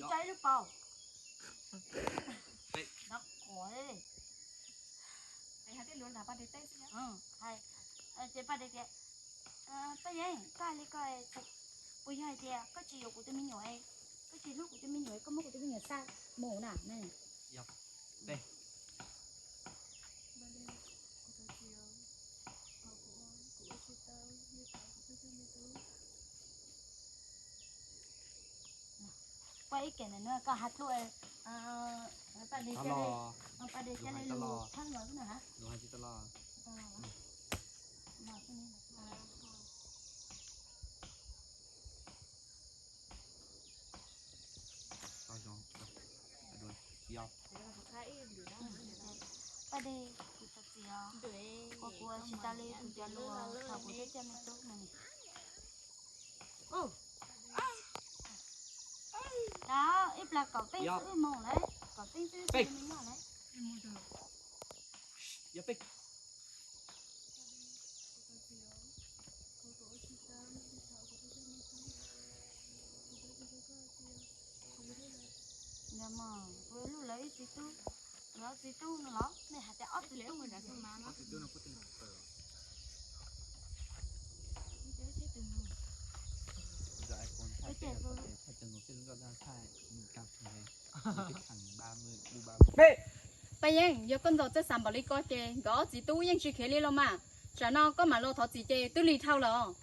Tso ib lub paus. Peb. No quav li. Peb hais tej lus nrog Paj Dej teb xwb. Ces Paj Dej tias, Paj Yeeb, koj hais li ko puas yog hais tias koj tsis yuav kuv tus me nyuam, koj tsis hlub kuv tus me nyuam, koj muab kuv tus me nyuam xa mus na? Yog. Peb. Koj ib ke ntawm no koj has dlua, Paj Dej thiaj li, Paj Dej thiaj li lus thab los xwb na. Paj Dej, kuv tsis tau li kuv cov lus thaum kuv twb coj me tub no. Tau ib plag kaum teev xwb wb mus lawm, kaum teev xwb wb mus lawm. Yog mas kuv hlub lawv ib txiv tub, lawv txiv tub no los nej hais tias ob txiv tub. Peb. Paj Yeeb, yog koj ntxov txawj xav npaum li ko ces nkawd ob txiv tub yeej tsis khiav li los mas. Tsam no koj mam los thov txim ces twb lig dhau lawm os.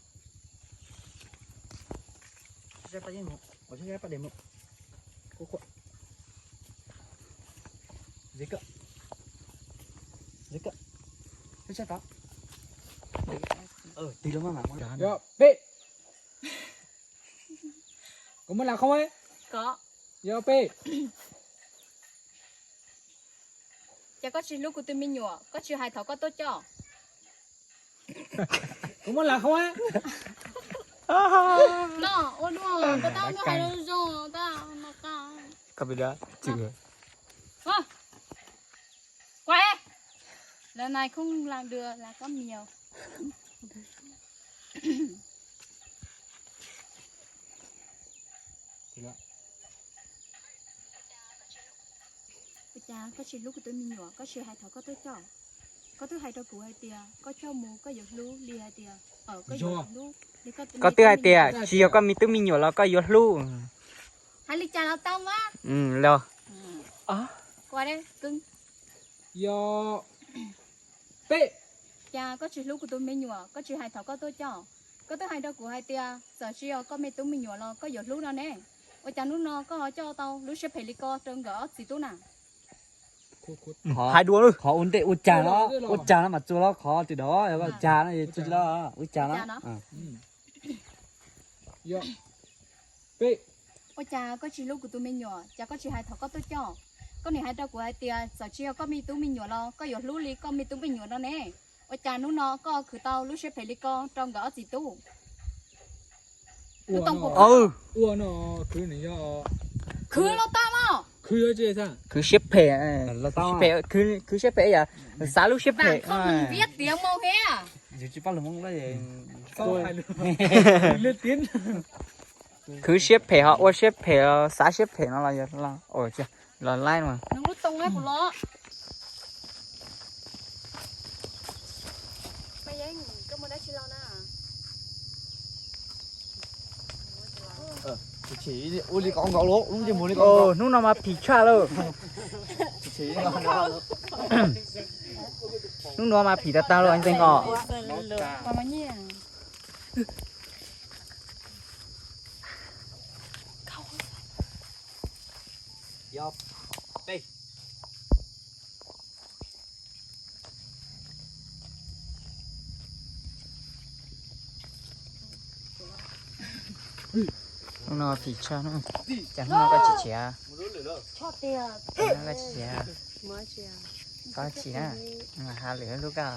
Yog peb. Koj muaj lam khoob? Yog peb. Ces koj tsis hlub kuv tus me nyuam, koj tsis hais thaum koj tuaj coj. Kuv muab lam khoob. No ua dua, koj tab ua hais zoo zoo tab no. Lawv nais khoob lam dua lam koj mias. Ua cas koj tsis hlub kuv tus me nyuam, koj tsis hais thaum koj tuaj coj? Koj twb hais rau kuv hais tias koj coj mus koj yuav hlub li hais tias, koj twb hais tias tsis yog koj me tub me nyuam los koj yuav hlub. Hais li cas los tau mas. Los. Yog peb. Cas koj tsis hlub kuv tus me nyuam, koj tsis hais thaum koj tuaj coj? Koj twb hais rau kuv hais tias txawm tsis yog koj me tub me nyuam los koj yuav hlub no ne. Ua cas hnub no koj ho coj tau lub siab phem li ko rau nkawd ob txiv tub na? Hais dua, qhov ua ntej ua cas no, ua cas no mas txua los qhov twg dov, ua cas no txua los ua cas no. Ua cas koj tsis hlub kuv tus me nyuam, cas koj tsis hais thaum koj tuaj coj? Koj nim hais rau kuv hais tias txawm tsis yog koj me tub me nyuam los koj yuav hlub li koj me tub me nyuam no ne. Ua cas hnub no koj khwv tau lub siab phem li ko rau nkawd ob txiv tub? Khwv los tau mas. Khwv siab phem, khwv siab phem yom, xav lub siab phem. Khwv siab phem ho ua siab phem, xav siab phem no los, los laib mas. Hnub no mas phim tshaj lawm. Hnub no mas phim tag tag lawm ntxeeg os. Hnub no phim tshaj, cas hnub no koj tsis khiav? Koj tsis khiav, txhob chim na, ha lwm lub koj.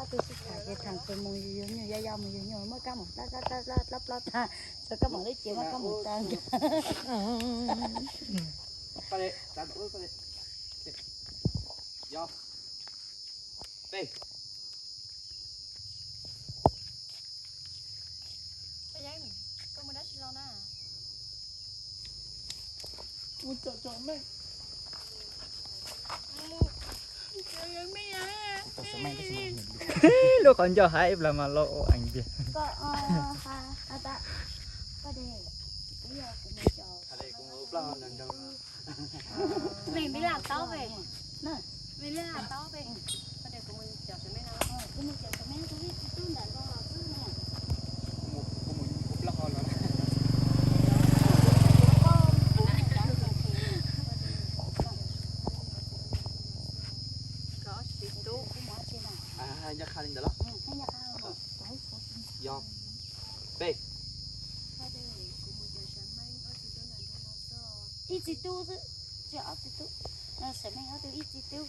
Ob tug sib tham ces tham tus mus yug nyuj, yau yau mus yug nyuj muab kab mom plab plab plab plab tag, txog kab mom lub cev muab kab mom tag. Lub qhov ncauj haib ib plag mas loj ua eev tiag. Yog peb. Ib txiv tub xwb, ob txiv tub. Sawv meej ob tug ib txiv tub.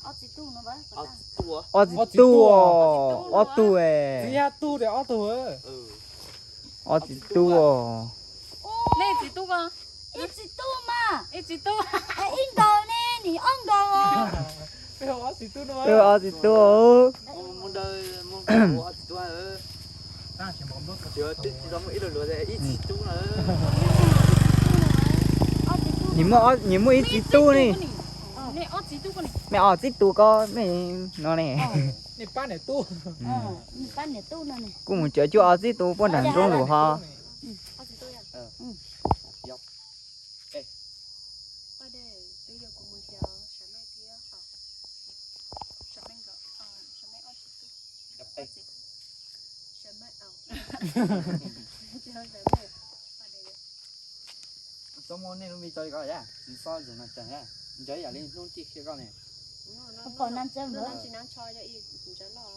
Ob txiv tub, ob tug, ob tug. Ob txiv tub. Ib txiv tub mas, ib txiv tub, ib nkaus ne, nim ob nkaus. Ob txiv tub. Nim muaj, nim muaj ib txiv tub ne. Mej ob txiv tub ko mej no ne. Kuj mus cawm cuaj ob txiv tub puag nram nroog lawm ho. Txhob muab nej lub npe tso li ko, tsis txhob zoo na tsees, ntsawv yam li hnub tij qhia koj ne.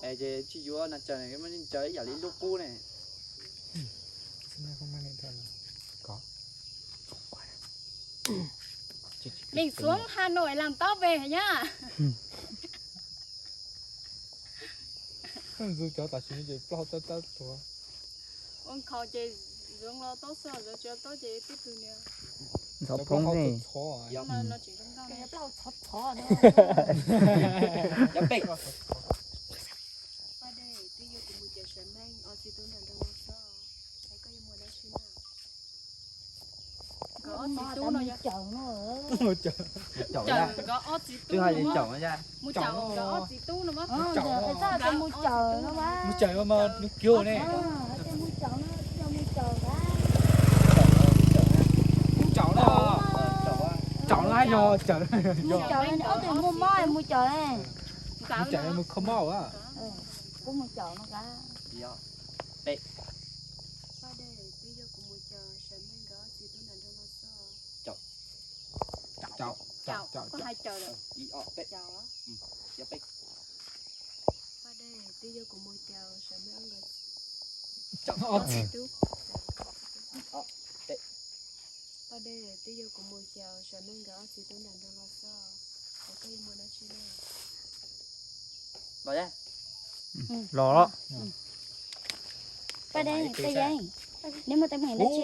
Es ces tsis yuav na tsees, ntsawv yam li lub qub ne. Leej Xuab Hà Nội làm táo về nhá. Zus cov tam sim no ces plaub hau tab tab txhuav. Ua nkhaus ces Zuv los taub xwb, Zuv tsis taub ces tib tug niag. Ntxhov phoob ne. Nkawd ob txiv tub no yog. Cawm, nkawd ob txiv tub no. Mus cawm, nkawd ob txiv tub no mas. Mus cawm mas nws kiag ne. Mus cawm no, mus cawm no. Mus cawm no, cawm no yog cawm. Mus cawm no, ob tug muaj mob mus cawm ne. Mus cawm mus kho mob. Kuv mus cawm no ka. Cawm, cawm, cawm, cawm. Los, los. Paj Dej, peb yeej, neb muaj teeb meem dab tsi?